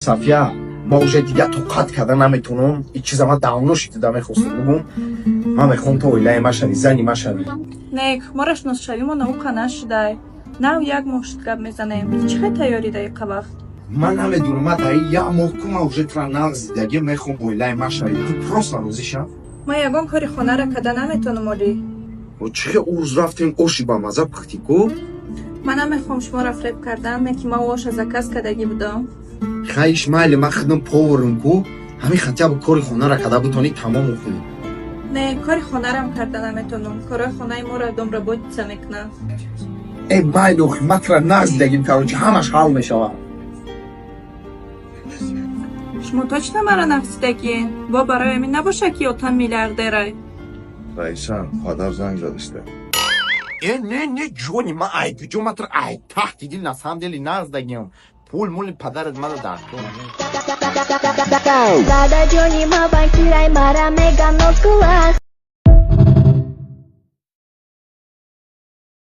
Сафия, ма уже дига тоқат карда наметонам. И чиза ма давно шида мехостам бугум. Ман мехоҳам то оилаи ма шавӣ, зани ма шавӣ. Не, мора шиносшавимо наука нашудай. Нав як моҳ шуд гап мезанем. Чӣ хел тайёрӣ дар иқа вақт? Ман намедонам, ма дар як моҳ ку ма уже тура нағз дидагӣ, мехоҳам оилаи ма шавӣ. Ту просто розӣ шав. Ман ягон кори хонара карда наметонам, Олӣ. Чӣ хел, урӯз рафтем, оши ба маза пухтӣ ку? Ман намехоҳам шуморо фреб кардан, не ки ман оша заказ кардагӣ будам. Хаиш, майли, ман худам поварам ку. Ҳамин хотя бы кори хонара карда бутонӣ, тамом кунӣ. Не, кори хонарам карда наметонам. Корҳои хонаи моро домработница мекунад. Э, майли, охи ман тура нағз дидагим, короче, ҳамаш ҳал мешавад. Шумо точно маро нағз дидагиен? Бо барои ҳамин набошад, ки отам миллиардерай? Раисан, падар занг задиста. Э, не, не, ҷони ма, ай куҷо, ма тура ай таҳти дил на самом деле нағз дагиам. Пул мули падарат мада дар кор. Дадаҷони ма банкирай, мара меган нозгулах.